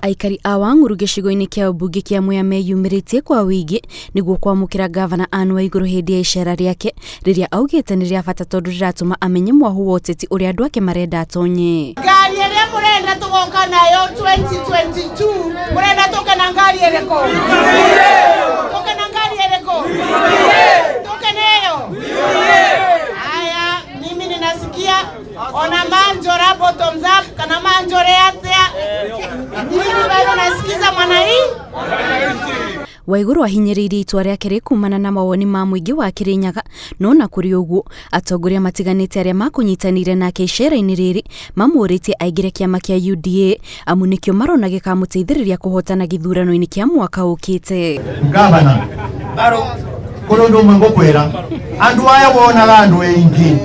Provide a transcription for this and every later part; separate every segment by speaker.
Speaker 1: Aikari a Wang'uru gĩcigo-inĩ kĩa ũmbunge kĩa Mwea meyumĩrĩtie kwa ũingĩ nĩguo kwamũkĩra ngavana Anne Waigũrũ hĩndĩ ya icera rĩake rĩrĩa augĩte nĩ rĩa bata tondũ rĩratũma amenye mwahu wa ũteti ũrĩa andũ ake marenda atonye.
Speaker 2: Ngari ĩrĩa mũrenda tũgoka nayo 2022 mũrenda tũke na ngari ĩrĩkũ? Tũke na ngari ĩrĩkũ? Tũke neyo? Haya, mimi ninasikia ona manjora bottoms up kana manjore atia mimi bado nasikiza mwana hii.
Speaker 1: Waigũrũ ahinyĩrĩirie itua rĩake rĩ kumana na mawoni ma mũingĩ wa Kĩrĩnyaga, no na kũrĩ ũguo atongoria matiganĩte arĩa makũnyitanĩire nake icera-inĩ rĩrĩ mamũrĩtie aingĩre kĩama kĩa UDA amu nĩkĩo marona gĩkamũteithĩrĩria kũhotana gĩthurano-inĩ kĩa mwaka ũkĩte.
Speaker 3: Gavana, kũrĩ ũndũ ũmwe ngũkwĩra, andũ aya wonaga andũ aingĩ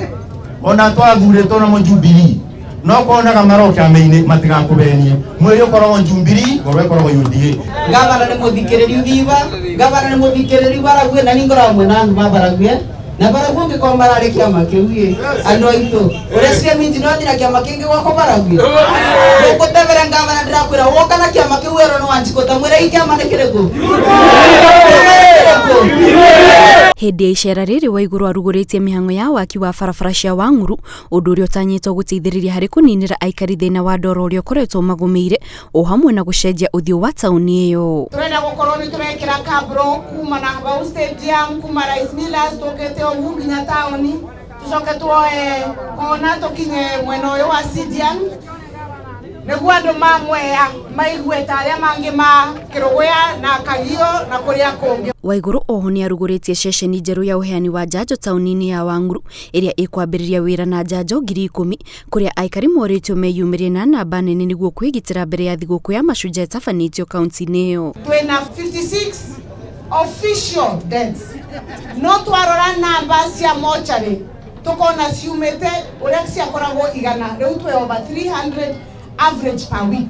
Speaker 3: ona twathurĩtwo na Jubilee no konaga maro kĩama-inĩ matigakũhenie, mwĩrĩ ũkoragwo Jubilee, ngoro ĩkoragwo UDA.
Speaker 4: Gavana nĩ mũthikĩrĩriu thiba, gavana nĩ mũthikĩrĩriu Barague, na ningoragwo mwena andu ma Barague na Barague ũngĩkorwo mararĩ kĩama kĩu ĩ andũ aitũ ũreciria minji no athi na kĩama kĩngĩ gwakwa Barague gũkũtebere. Gavana, ndĩrakwĩra woka na kĩama kĩu werwo nĩ Wanjikũ ta mwĩra kĩama nĩ kĩrĩkũ, kĩama nĩ kĩrĩkũ.
Speaker 1: Hĩndĩ ya icera rĩrĩ Waigũrũ arugũrĩtie mĩhang'o ya waki wa barabara cia Wang'uru, ũndũ ũrĩa ũtanyĩtwo gũteithĩrĩria harĩ kũninĩra aikari thĩna wa ndoro ũrĩa ũkoretwo magũmĩire o hamwe na gũcenjia ũthiũ wa taũni ĩyo.
Speaker 2: Turenda gukorwo ni turekira kabro kuma na bau stadium, kuma Rice Millers, tukite ugu nginya taoni, tucoke tuoe kona tukinye mwena uyu wa Sidian, niguo andu ma Mwea maigue ta aria mangi ma Kiruguya na Kagio na kuria kungi.
Speaker 1: Waigũrũ oho nĩ arugũrĩtie ceceni njerũ ya ũheani wa njanjo taũni-inĩ ya Wang'uru ĩrĩa ĩkwambĩrĩria wĩra na njanjo 10,000, kũrĩa aikari morĩtio meyumĩrie na namba nene nĩguo kwĩgitĩra mbere ya thigũkũ ya Mashujaa ĩtabanĩtio kaunti-inĩ ĩyo.
Speaker 2: Twina 56 official deaths, no twarora namba cia mochari tukona ciumĩte ũrĩa ciakoragwo 100, rĩu twĩ over 300 average per week.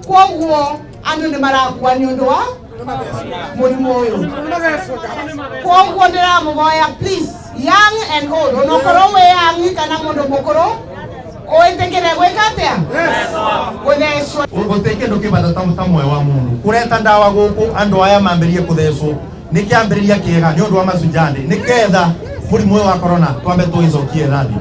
Speaker 2: Koguo andũ nĩ marakua nĩ ũndũ wa mũrimũ ũyũ. Koguo ndĩramũhoya, please, young and old, onokorwo wĩ young kana mũndũ mũkũrũ, wĩtĩkĩre gwĩka atĩa? Gũthecwo.
Speaker 3: Gũtirĩ kĩndũ kĩ bata ta muoyo wa mũndũ. Kũreta ndawa gũkũ andũ aya mambĩrĩrie kũthecwo nĩ kĩambĩrĩria kĩega nĩ ũndũ wa Mashujaa Day, nĩ ketha mũrimũ ũyũ wa corona twambe tũgĩcokie nathi.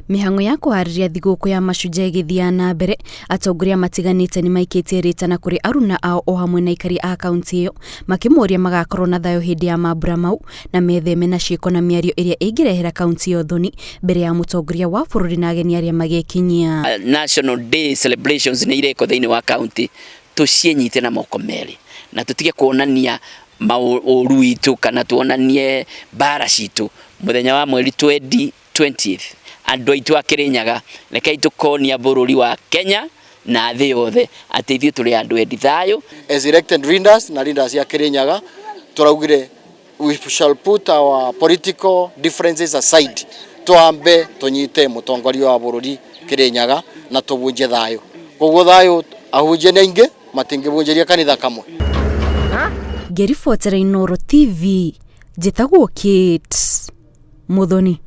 Speaker 1: Mĩhang'o ya kũharĩria thigũkũ ya Mashujaa ĩgĩthiaga na mbere, atongoria matiganĩte nĩ maikĩtie rĩtana kũrĩ aruna ao o hamwe na aikari a kaunti ĩyo, makĩmoria magakorwo na thayũ hĩndĩ ya mambura mau na metheme na ciĩko na mĩario ĩrĩa ĩngĩrehera kaunti ĩyo thoni mbere ya mũtongoria wa bũrũri na ageni arĩa magekinyia.
Speaker 5: National Day celebrations nĩ irekwo thĩinĩ wa county, tũciĩnyite na moko merĩ na tũtige kuonania maũru witũ kana tuonanie mbara citũ. Mũthenya wa mweri 20 20th, andũ aitũ a Kĩrĩnyaga, rekei tũkonia bũrũri wa Kenya na thĩ yothe atĩ ithuĩ tũrĩ andũ endi thayũ.
Speaker 6: As elected leaders na leaders ya Kirinyaga, turaugire we shall put our political differences aside, twambe tunyite mutongoria wa bururi Kirinyaga na tubunje thayo. Koguo thayo ahunjia nĩ aingĩ, matingĩbunjĩria kanitha kamwe.
Speaker 1: Ngĩribotera Inooro TV, njĩtagwo Kate Muthoni.